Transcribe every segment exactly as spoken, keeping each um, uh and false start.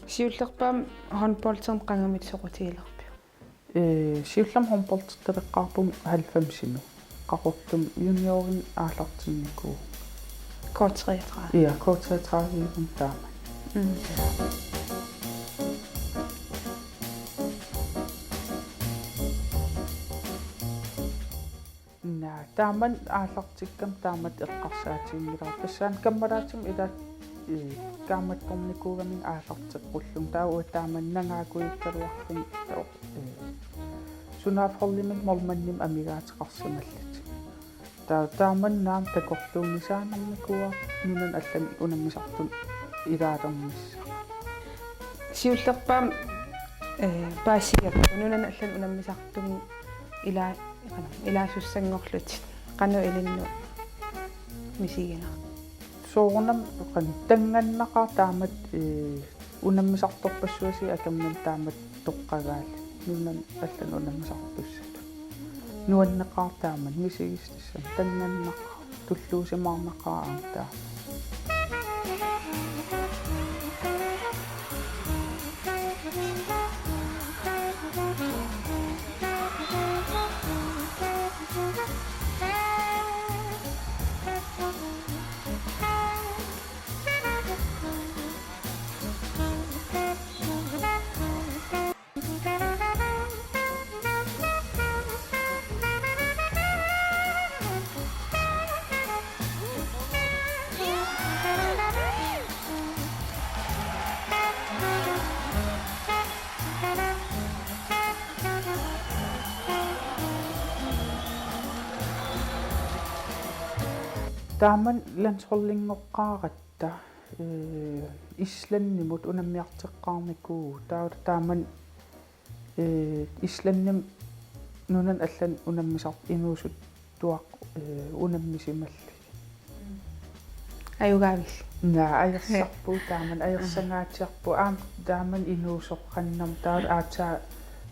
Siullerpaamik håndboldinik qangamit soqutigilerpiuk? Ee, siullermik håndboldertaleqqaarpunga halvfemsimi. Qaqortumi juniorimik aallartinnikuuvunga. K treogtredive. Ja, K treogtredive taama. Mm. Naa, taamani aallartikkama taamatut eqqarsaatiginngilara. Tassani kammalaatima ilaat, ee, kaammattornikuugamik aallarteqqullugu. Taava taamani nangaakujuttaluarluni, ee, sunaaffa holdimik målmandimik amigaateqarsimallutik. Taa-, taamani naamik takorluunngisaannarnikuuara nunanut allanut unammisartunut ilaalernissaq. Siullerpaamik, ee, paasigalugu nunanut allanut unammisartunut ilaa-, qanoq, ilaasussanngorlutit. Qanoq ilinnut misiginera? Soorunami qanoq, tanngannaqaaq taamatut, ee, unammisartorpassuarnik akornanni taamatut toqqagaalluni. Nunanut allanut unammisartussatut. Nuanneqaaq taamatut, misigissutissaq, tanngannaqaaq, tulluusimaarnaqaaq aamma taama. Taamani landsholdinngortoqaratta, ee, Islandimut unammiartoqqaarnikuuvugut. Taava taamani, ee, Islandimi nunanut allanut unammisartut inuusuttuaqqat, ee, unammisimallugit. Ajugaavillugit? Naa, ajorsarpugut taamani, ajorsangaatsiarpugut. Aamma taamani inuusoqarnarmat taava aatsaat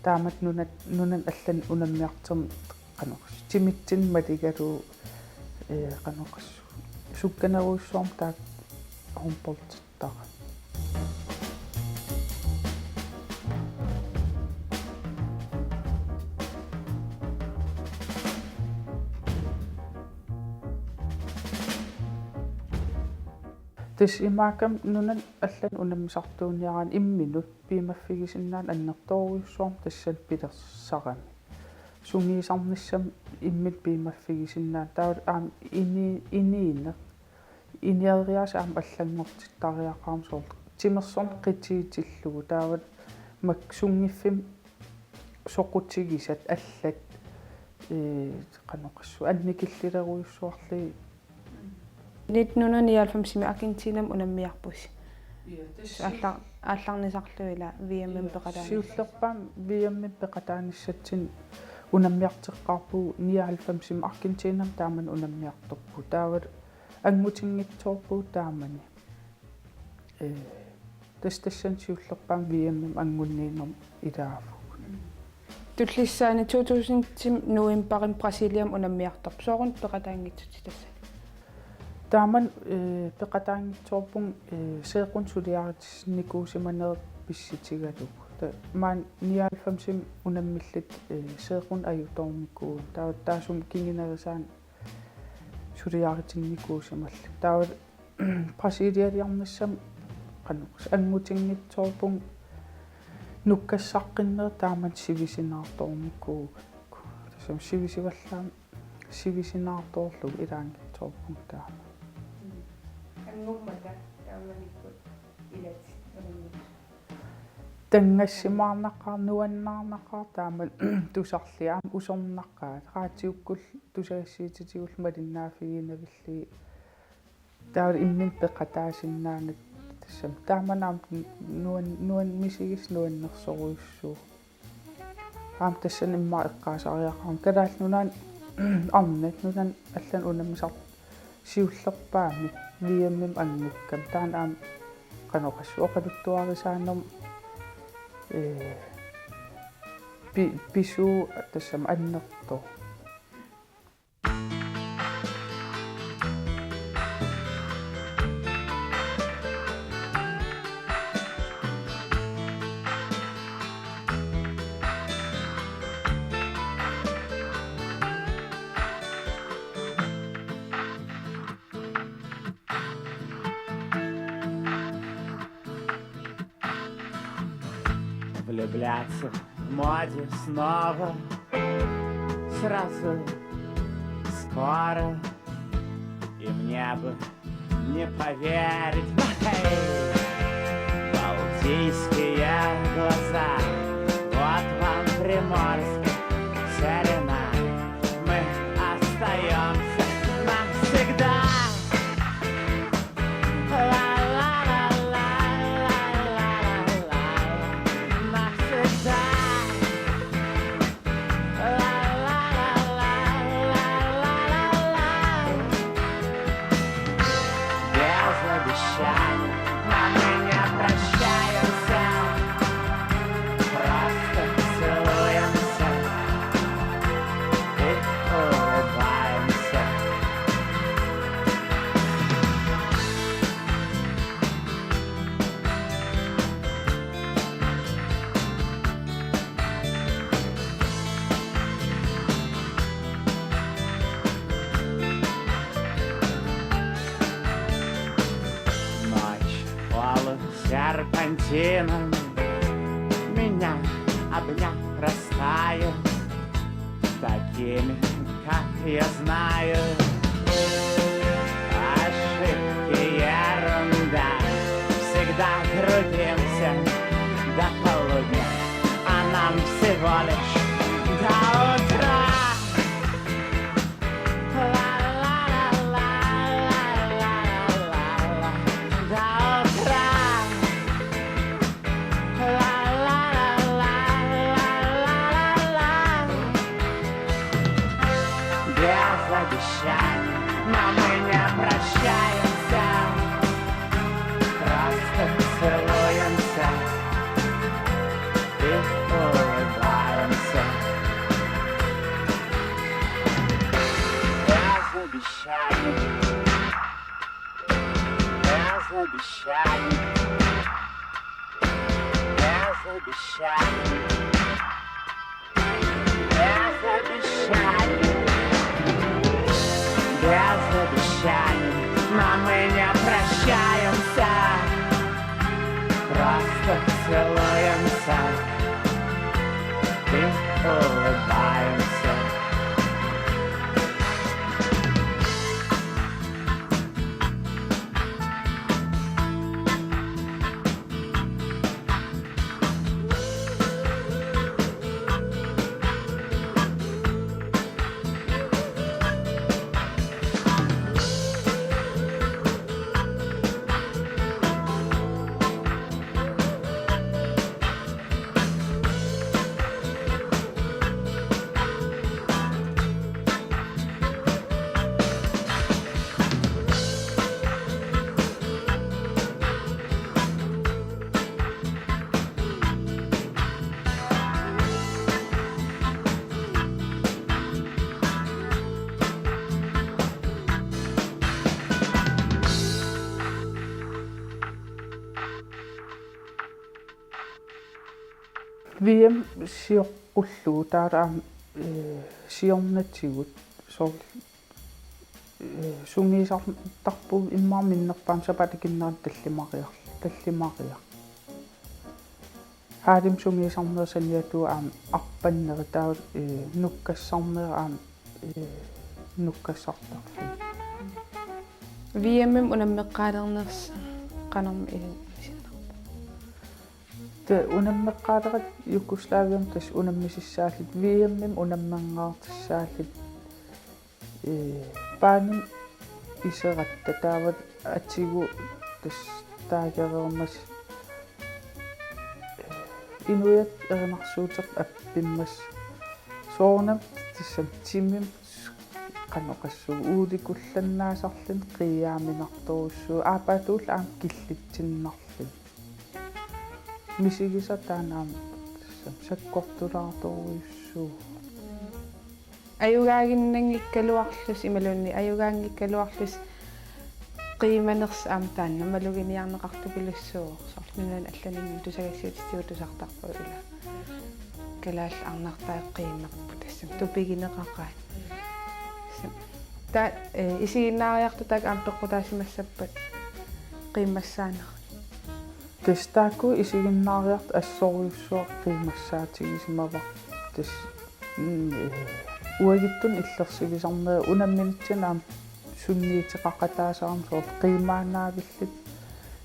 taamatut nunat, nunanut allanut unammiartorneq qanoq, timitsinni maligalugu, ee, qanoq, sukkanerujussuarmik taakku håndboldertara. Tassa imaakkami nunanut allanut unammisartuuniaraanni imminut piumaffigisinnaaneq annertoorujussuarmik tassani pilersarami. Sungiusarnissamut imminut piumaffigisinnaaneq. Taava aamma ini-, inuuneq. Inuuriaaseq aamma allanngortittariaqarami, soorlu timersorneq qitiutillugu. Taava makku sunngiffimmi soqutigisat allat, ee, qanoq oqassuunga, annikillilerujussuarlugit. Nitten hundrede nioghalvfemsimi Argentinamut unammiarpusi. Ja, tassa. Aallar-, aallarnisarlugu ila V M-imi, ja, peqataanissatsinni. Siullerpaamik V M-imi peqataanissatsinni unammiartoqqaarpugut, nioghalvfemsimi Argentinamut taamani unammiartorpugut. Taava angutinngitsoorpugut taamani. Ee, tassa tassani siullerpaamik V M-imi anngunniinermi ilaavugut. Tullissaani to tusindimi novembarimi Brasiliami unammiartorpusi. Sooruna peqataanngitsutit tassani? Taamani, ee, peqataanngitsoorpunga, ee, seeqqunik suliarititsinnikuusimaneq pissutigalugu. Ta-, maani nioghalvfemsimi unammilluta, ee, seeqqunik ajutoornikuuvugut. Taava taassuma kingunerisaanik suliarititsinnikuusimallugit. Taava Brasilialiarnissamut qanoq oqassuunga, angutinngitsoorpunga nukkassaqqinnerit taamani sivisunaartoornikuuakka. Tassami sivisuvallaamik sivisunaartoorlugu ilaanngitsoorpunga taama. Anngummata taamanikkut ilatit unammisut? Tanngassimaarnaqaaq, nuannaarnaqaaq taamani tusarlugit, aamma usornaqaat, raatiukkullu tusagassiuutitigullu malinnaaffigiinnavillugit. Taava imminut peqataasinnaaneq tassami. Taamani aamma nuan-, nuan-, misigissut nuannersorujussuuvoq. Aamma tassani immaqa eqqaasariaqarama Kalaallit Nunaanni arnat nunanut allanut unammisartut siullerpaamik V M-imi angukkami. Taanna aamma qanoq oqassuunga oqaluttuarisaanermut, ee, pi-, pisuuvoq tassami annertooq. Влюбляться в моде снова сразу скоро, и мне бы не поверить. Эй! Балтийские глаза, вот вам приморская серена. Мы остаемся навсегда. Ла-ла-ла-ла-ла-ла-ла-ла. Навсегда. Ла-ла-ла-ла-ла-ла-ла. Без обещаний, но мы не прощаемся. Просто целуемся и улыбаемся. Ночь, полы серпантином, меня обняв, растаял, такими, как я знаю. Ошибки, ерунда, всегда крутимся до полудня, а нам всего лишь до утра. Ла-ла-ла-ла-ла-ла-ла-ла. До утра. Ла-ла-ла-ла-ла-ла-ла-ла. Без обещаний, но мы не прощаемся. Просто целуемся и улыбаемся. Без обещаний. Без обещаний. Без обещаний. Без обещаний. Без обещаний. Но мы не прощаемся. Просто целуемся и улыбаемся. V M sioqqullugu taava aamma, eh, siornatigut soorlu, eh, sungiusartarpugut immaqa minnerpaamik sapaatip akunnerani tallimariar-, tallimariaq. Haalim sungiusarneq saniatigut aamma arpanneri taava, eh, nukkassarneq aamma, eh, nukkassartarfik. V M-imi unammeqqaalernersi qanormi ilinnut misinnarpa? Taava unammeqqaalerat Jugoslaviami tassa unammisissaallutik, V M-imi unammerneqartissaallutik, ee, baanimi iseratta taava atigut tassa taagereermata, ee, inuiaat erinarsuuteqartut appimmassuk. Soorunami tassami timimi qanoq oqassuunga uulikullannaasarluni qiiaaminartorujussuuvoq, aappaatullu aamma killitsinnarluni. Misigisaq taanna aamma tassami sakkortulaartorujussuuvoq. Ajugaaginnanngikkaluarlusi imaluunniit ajugaanngikkaluarlusi qiimanersut aamma taanna maluginiarneqartupilussuuvoq. Soorlu nunani allaninnut tusagassiuutitigut tusartarpagut ila. Kalaallit arnartaat qiimerput tassami tupigineqaqaat. Taava, eh, isiginnaariartut taakku aamma peqqutaasimassappat qiimmassaanerit. Tassa taakku isiginnaariartut assorujussuaq qiimmassaatigisimavaat. Tassa, mm, eh, uagutsinnut illersuisarneq unamminitsinni aamma sunniuteqaqataasarami soorlu qiimaannaavilluta,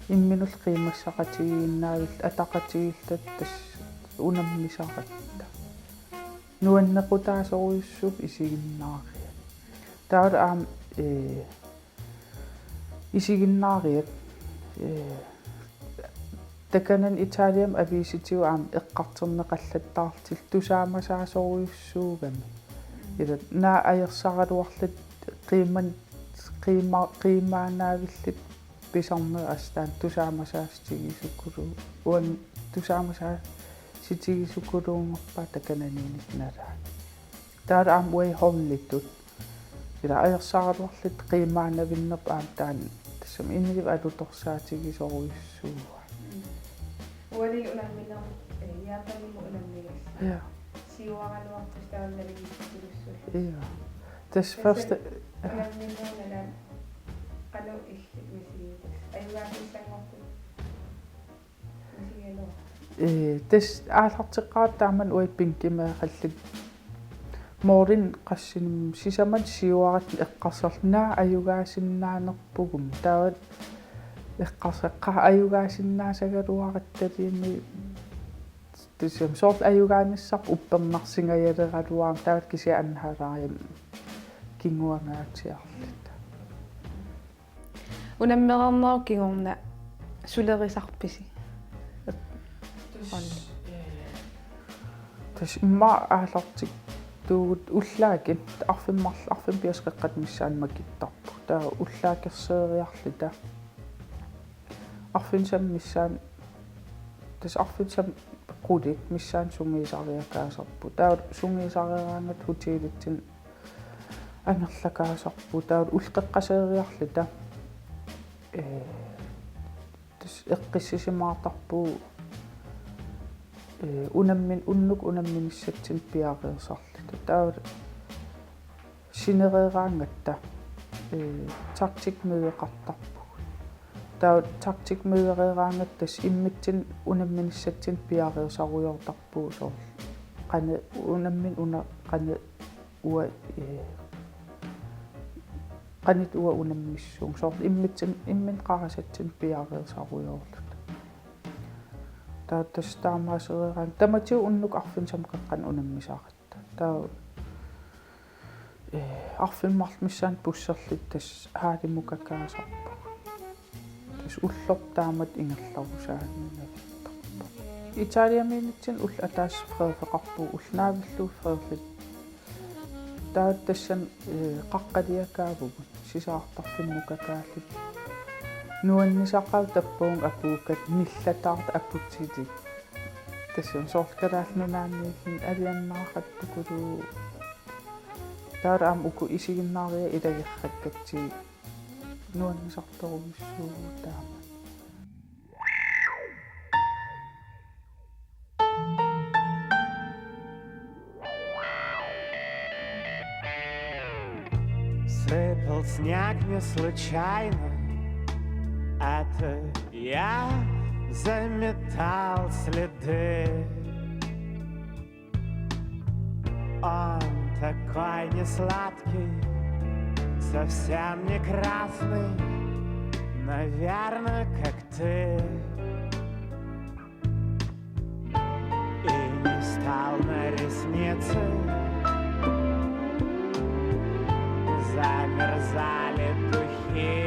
imminullu qiimmassaqatigiinnaavilluta, ataqatigiilluta tassa unammisaratta. Nuannequtaasorujussuupput isiginnaariat. Taavalu aamma, eh, isiginnaariat, eh, takanani Italiami aviisitigut aamma eqqartorneqallattaarlutillu tusaamasaasorujussuugami. Ila naak ajorsaraluarluta qiiman-, qiima-, qiimaannaavilluta pisarneq assut taanna tusaamasaasitigisukuluu-, uan-, tusaamasaasitigisukulunngorpaat takananiinnik nalaani. Taavalu aamma uagut holditut. Ila ajorsaraluarluta qiimaannavinnerput aamma taanna tassami inuit alutorsaatigisorujussuuaat. Mm. Ualilu unammineq, eh, Japanimut unammineq. Ja. Siuaraluarpusi taanna naliliittutilussuullusi. Ja. Tassa første, ja. Unammineq nalaani qanoq illit misigiutit? Ajugaasissanngorpit. Ee, tassa aallarteqqaarput taamani uagut bænkimeeqalluta. Målini qassinik sisamat siuaratsinni eqqarsarlunga ajugaasinnaanerpugummi. Taava eqqarsaat qaa ajugaasinnaasagaluaratta timi. Tassami soorlu ajugaanissarput uppernarsingajaleraluarami taava kisianni annaalaariami kinguangaatsiarluta. Unammereernerup kingorna sulerisarpisi? Tassa, eh, tassa immaqa aallartittugut ullaakkut arfineq-marl-, arfineq-pingasut qeqqata missaani makittarpugut. Taava ullaakkut seeriarluta. Arfineq-pingasunut missaani, tassa arfineq-pingasunut qulit missaani sungiusariakaasarpugut. Taava sungiusareeraangatta hotelitsinni angerlakaasarpugut. Taava ullut qeqqata seeriarluta. Ee, tassa eqqissisimaartarpugut, ee, unammin-, unnukkut unamminissatsinnut piareersarluta. Taava sinereeraangatta, ee, taktik mødeqartarpugut. Taava taktik mødereeraangatta tassa immitsinnut unamminissatsinnut piareersarujoortarpugut soorlu. Qanoq unammineq una qanoq ua-, ee, qanoq uanga unammissuunga. Soorlu immitsin-, imminut qarasatsinnut piareersarujoorluta. Taava tassa taamaasereeraangatta tamatigut unnukkut arfineq-pingasunut qeqqanut unammisaratta. Taava, ee, arfineq-marluk missaani busserluta tassa haalimukakaasarpugut. Tassa ullorput taamatut ingerlarusaannavissuarput. Italiamiinnitsinni ulloq ataaseq freerfeqarpugut, ulloq naavillugu freerluta. Taava tassani, ee, qaqqaliakaavugut, sisaartarfimmukakaalluta. Nuannisaqaaq tappavunga apuukkat nillataartut aputilik. Tassami soorlu Kalaallit Nunaanniilluni alianaaqatikuluuvoq. Taava aamma uku isiginnaariat ilagiikkatsigit nuannisartorujussuuvugut taama. Сыпал снег не случайно, это я заметал следы. Он такой несладкий, совсем не красный, наверное, как ты. И не стал на ресницы, замерзали духи.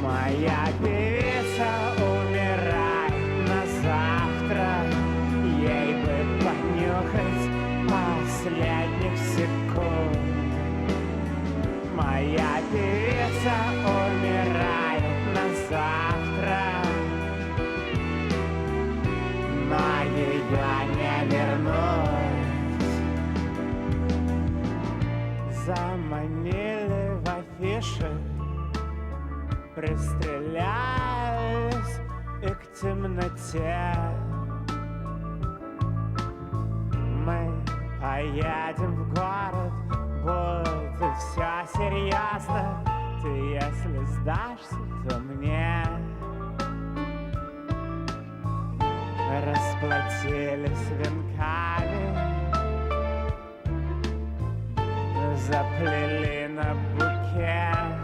Моя певица умирает на завтра, ей бы понюхать последних секунд. Моя певица умирает на завтра, но её не вернуть. Заманили в афиши, пристрелялись и к темноте. Мы поедем в город, будет всё серьёзно. Ты, если сдашься, то мне расплатились венками, заплели на букет.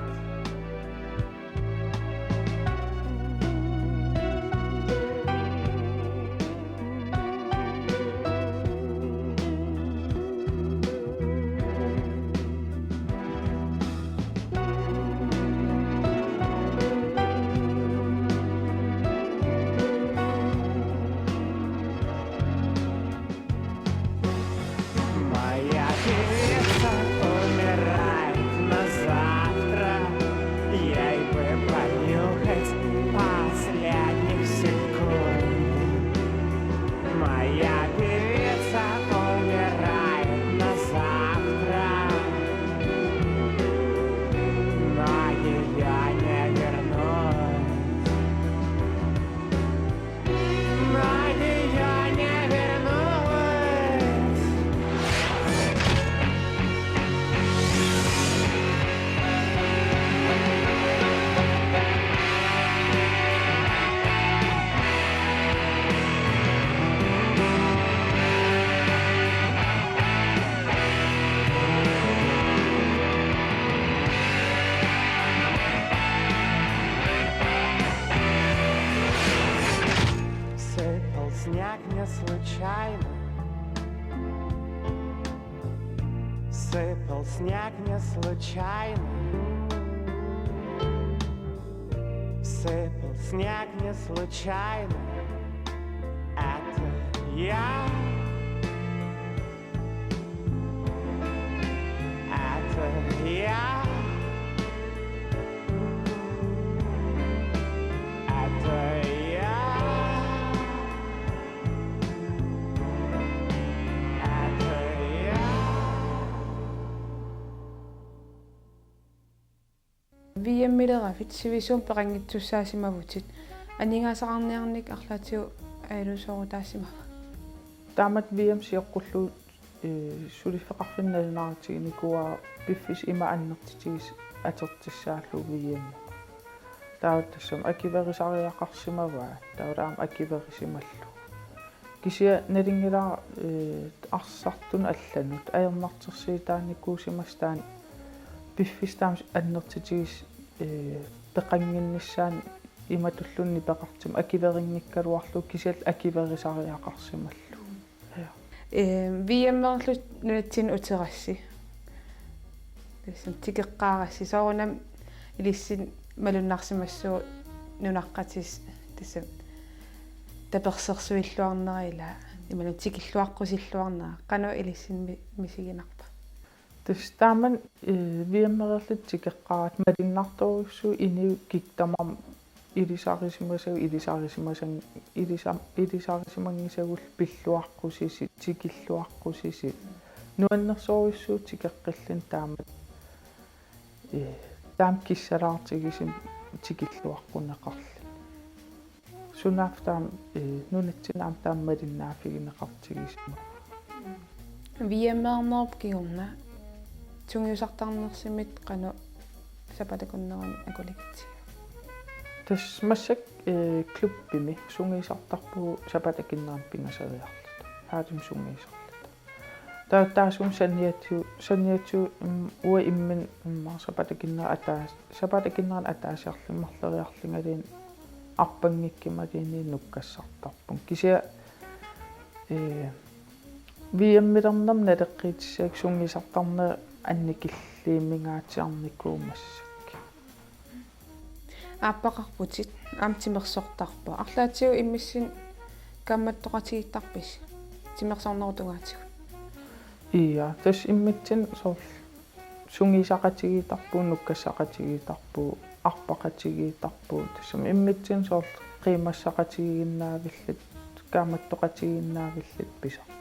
Моя певица умирает на завтра, ей бы понюхать последних секунд. Моя певица умирает на завтра, но её не вернуть. Но её не вернуть. Сыпал снег не случайно, сыпал снег не случайно, сыпал снег не случайно. Это я. Это я. Это я. Это я. V M-ileravit sivisuumik peqanngitsussaasimavatit. Aningaasaqarniarneq arlaatigut ajalusoorutaasimava? Taamatut V M sioqqullugu, ee, suliffeqarfinnut nalunaarutiginikuuara piffissaq ima annertutigisoq atortissaallugu V M. Taava tassami akuerisariaqarsimavaa, taava aamma akuerisimallugu. Kisianni nalunngilara, ee, arsartunut allanut ajornartorsiutaanikuusimasoq taanna piffissaq taama annertutigisoq, ee, peqannginnissaanut imatulluunniit peqartumik akuerinngikkaluarlugu kisianni akuerisariaqarsimallugu. Ja. Ee, V M-erlu nunatsinni uterassi. Tassami tikeqqaarassi. Soorunami ilissinnut malunnarsimassuugut nunaqqatigut tassami tapersersuilluarnera ilaa imaluunniit tikilluaqqusilluarnera. Qanoq ilissinnut mi-, misiginarpa? Tassa taamani, ee, V M-ereerluta tikeqqaaratta malunnartorujussuuvoq inuit kikkut tamarmik ilisarisimasagut, ilisarisimasang-, ilisa-, ilisarisimanngisagullu pilluaqqusisut, tikilluaqqusisut. Nuannersorujussuuvoq tikeqqilluni taamatut, ee, taama kissalaartigisumik tikilluaqquneqarluni. Sunaaffa taama, ee, nunatsinni aamma taama malinnaaffigineqartigisumik. V M-ernerup kingorna sungiusartarnersumit qanoq sapaatip akunneranut akuligatsigu? Tassa massakkut, ee, klubbimi sungiusartarpugut sapaatip akunneranut pingasoriarluta. Hardimi sungiusarluta. Taava taassuma saniatigut, saniatigut, mm, uanga imminut, mm, sapaatip akunneranut ataas-, sapaatip akunneranut ataasiarlunga marloriarlungaluunniit arpanngikkumaluunniit nukkassartarpunga. Kisianni, ee, V M-ilernermi naleqqiutissagakkit sungiusartarnerit annikilliummingaatsiarnikuumassakkut. Aappaqarputit, aamma timersortarpoq. Arlaatigut immissinnut kaammattoqatigiittarpisi? Timersornerup tungaatigut. Ja, tassa immitsinnut soorlu sungiusaqatigiittarpugut, nukkassaqatigiittarpugut, arpaqatigiittarpugut. Tassami immitsinnut soorlu qiimmassaqatigiinnaavilluta, kaammattoqatigiinnaavilluta pisarpugut.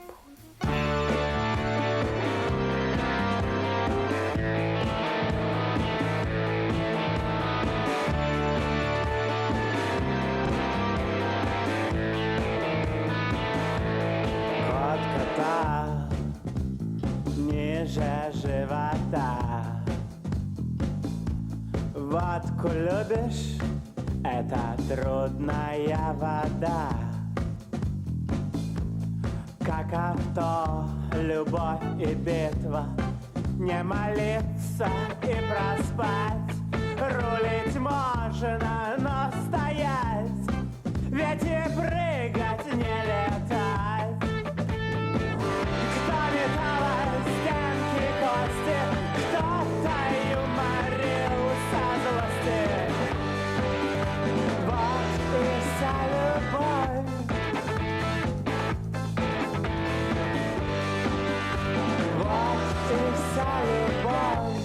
Же живота. Водку любишь? Это трудная вода. Как авто, любовь и битва. Не молиться и проспать. Рулить можно, но стоять. Ведь и прыгать, не летать. Кто металла стенки, кости, кто-то юморил со злости. Вот и вся любовь. Вот и вся любовь.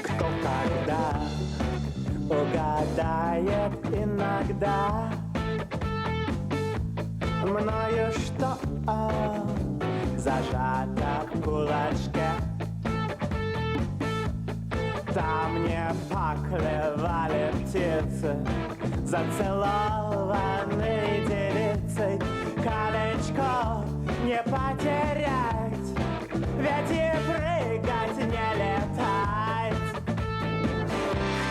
Кто когда угадает иногда, мною что зажато в кулачке. Там не поклевали птицы, зацелованные девицы. Колечко не потерять, ведь и прыгать, не летать.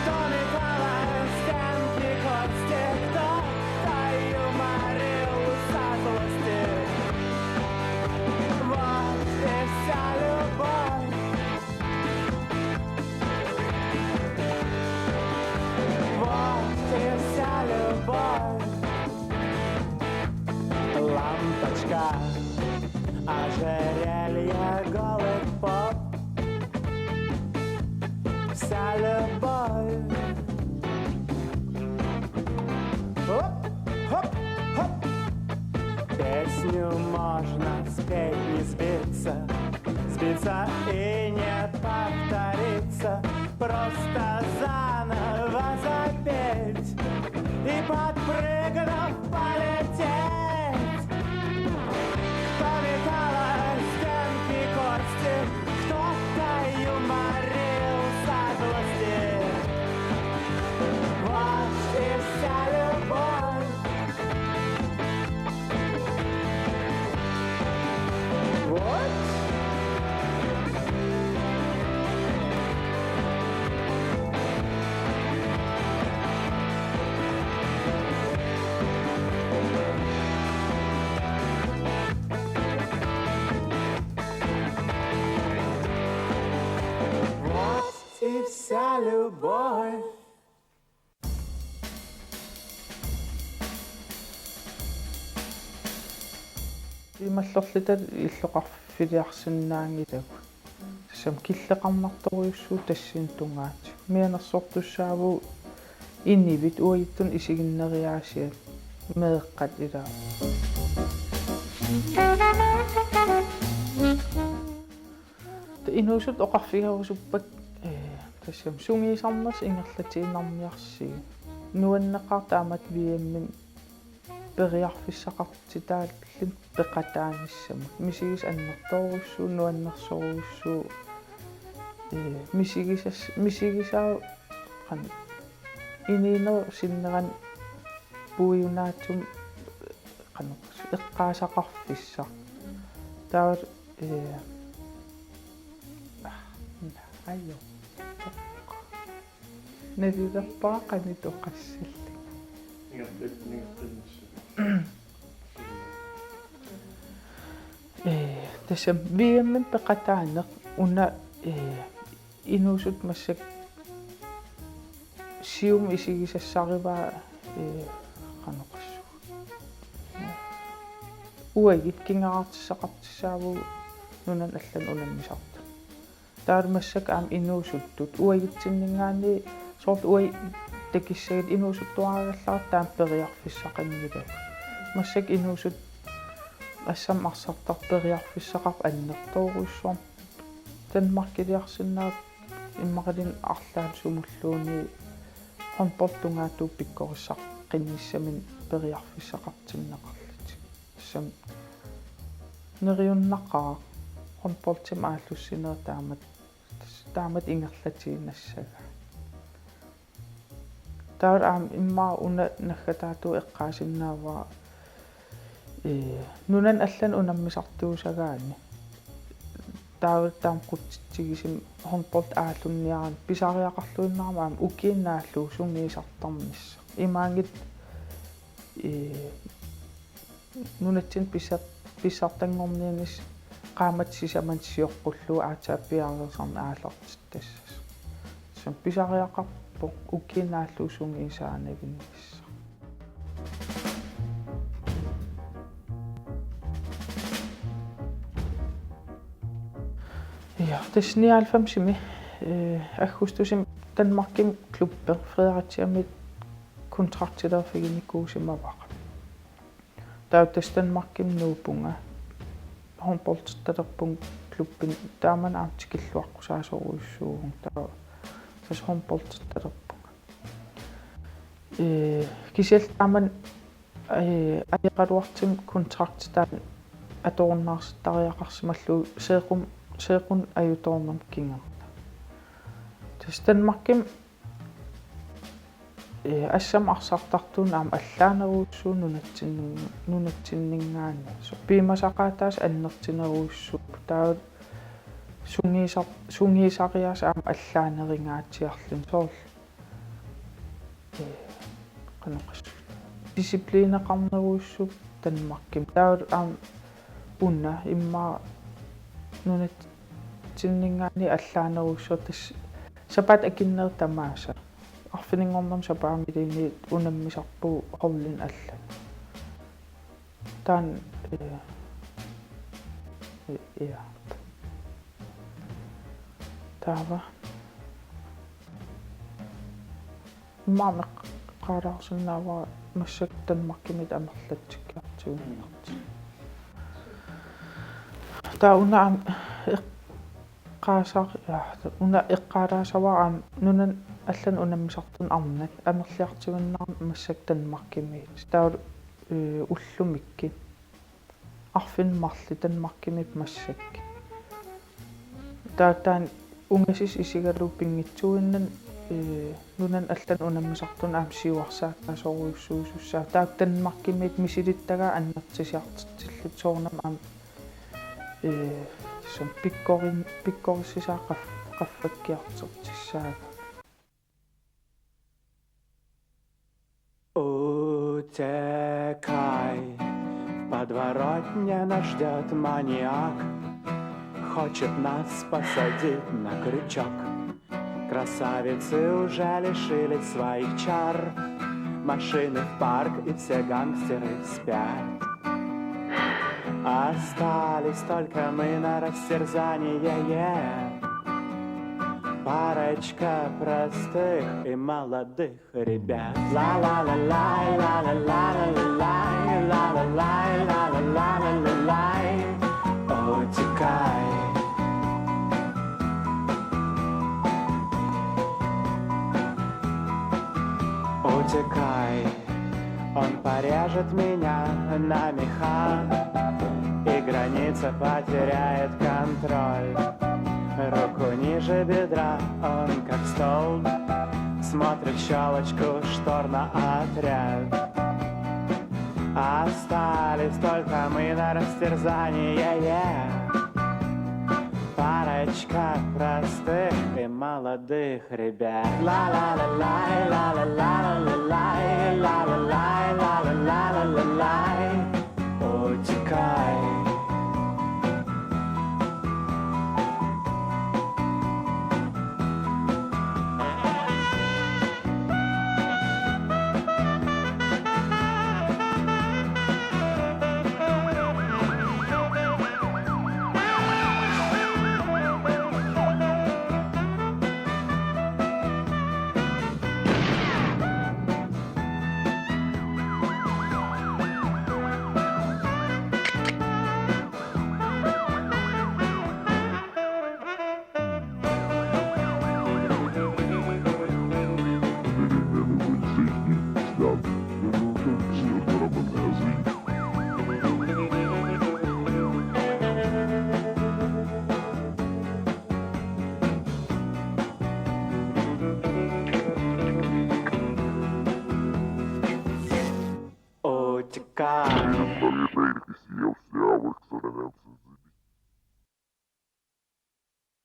Кто металла стенки, кости, кто-то юморил со злости. Вот и вся любовь. Вот и вся любовь. Лампочка, ожерелье, голый поп. Вся любовь. Хоп, хоп, хоп. Песню можно спеть, не сбиться, сбиться и не повториться. Просто заново запеть и, подпрыгнув, полететь. Кто металла стенки, кости, кто-то юморил со злости. Вот и вся любовь. Вот. Вот и вся любовь. Ималлерлута illoqarfiliarsinnaanngilagut. Tassami killeqarnartorujussuuvoq tassani tungaatigut. Mianersortussaavugut inivit uagutsinnut isiginneriaasiat meeqqat ilaa. Inuusuttut oqarfigerusuppakka, ee, tassami sungiusarnersi ingerlatiinnarniarsigit. Nuanneqaaq taamatut V M-imi periarfissaqartitaalluta peqataanissamut. Misigisat annertoorujussuupput, nuannersorujussuupput, ee, misigisas-, misigisaat qanoq inuunerup sinnerani puigunaatsumik qanoq eqqaasaqarfissaq. Taava, ee, ah, ajo. Nalilerpara qanoq oqassallugu. Ingerlap-, ingerlannissaa. Ee, tassami V M-imi peqataaneq una, ee, inuusuttut massakkut siumut isigisassarivaa, ee, qanoq oqassuunga. Uagut kingaartissaqartussaavugut nunanut allanut unammisartut. Taava massakkut aamma inuusuttut uagutsinninngaanniit soorlu uagut takissagitta inuusuttuaraagallarluta taama periarfissaqanngilagut. Massakkut inuusuttut assammik arsartartut periarfissaqarput annertoorujussuarmik. Danmarkiliarsinnaapput immaqaluunniit arlaat sumulluunniit håndboldi tungaatigut pikkorissaqqinnissaminnik periarfissaqartinneqarlutik. Tassami neriunnaqaaq håndboldimik aallussineq taamatut, taamatut ingerlatiinnassagaat. Taava aamma immaqa una naggataatigut eqqaasinnaavara, ee, nunanut allanut unammisartuusagaanni Taava taama qutitsigisumik håndbold aallunniarami pisariaqarluinnarami aamma ukiup naallugu sungiusartarnissaq. Imaanngitsoq, ee, nunatsinni pissar-, pissartanngorniunissaq qaammatit sisamanni sioqqullugu aatsaat piareersarneq aallartittassasoq. Tassami pisariaqarpoq ukiup naallugu sungiusaanavinnissaq. Ja, tassa nioghalvfemsimi, øh, aggustusimi Danmarkimi klubbi Fredericia-miit kontraktilerfiginikuusimavara. Taava tassa Danmarkimi nuuppunga håndboldertalerpunga klubbini, taamani aamma tikilluaqqusaasorujussuuvunga. Taava tassa håndboldertalerpunga. Ee, kisianni taamani, ee, ajoraluartumik kontrakti taanna atorunnaarsittariaqarsimallugu seeqqum-, seeqqunnut ajutoornermut kingorna. Tassa Danmarkimi, ee, assammik arsartartuuneq aamma allaanerujussuuvoq nunatsinni-, nunatsinninngaanniit. Soorlu piumasaqaataasa annertunerujussuupput. Taava sungiusar-, sungiusariaaseq aamma allaanerungaatsiarluni. Soorlu ee, qanoq oqassaanga. Disciplineqarnerujussuuvoq Danmarkimi. Taava aamma una immaqa nunatsinninngaanniit allaanerujussuaq tassa sapaatip akunneri tamaasa. Arfininngornermi sapaamiliinniit unammisarpugut holdinik allanut. Taanna, øh, øh, ja. Taava. Immaqa eqqaalaarsinnaavara massakkut Danmarkimiit amerlatsikkiartuinnartoq. Taava una aamma eq-, qaasar-, ja, una eqqaalaassavara aamma nunanut allanut unammisartunut arnat amerliartuinnarami massakkut Danmarkimiit. Taava, øh, ullumikkut. Arfineq-marluk Danmarkimiippoq massakkut. Taava taanna ungasissaq isigalugu pinngitsuuinnani, øh, nunanut allanut unammisartunut aamma siuarsaataasorujussuusussaavoq. Taava Danmarkimiit misilittagaat annertusiartortillutik soorunami aamma, øh, som pikkorin-, pikkorissisai qaf-, qaffakkiartortussaagami. Утекай, в подворотне нас ждёт маньяк, хочет нас посадить на крючок. Красавицы уже лишились своих чар, машины в парк, и все гангстеры спят. Остались только мы на растерзание. Парочка простых и молодых ребят. Ла-ла-ла-лай, ла-ла-ла-ла-лай, ла-ла-лай, ла-ла-ла-ла-лай. Утекай. Утекай. Он порежет меня на меха, и граница потеряет контроль. Руку ниже бедра, он как столб смотрит в щёлочку штор на отряд. Остались только мы на растерзание. Парочка простых и молодых ребят. Ла-ла-ла-лай, ла-ла-ла-ла-лай, ла-ла-лай, ла-ла-ла-ла-лай. Утекай. Утекай.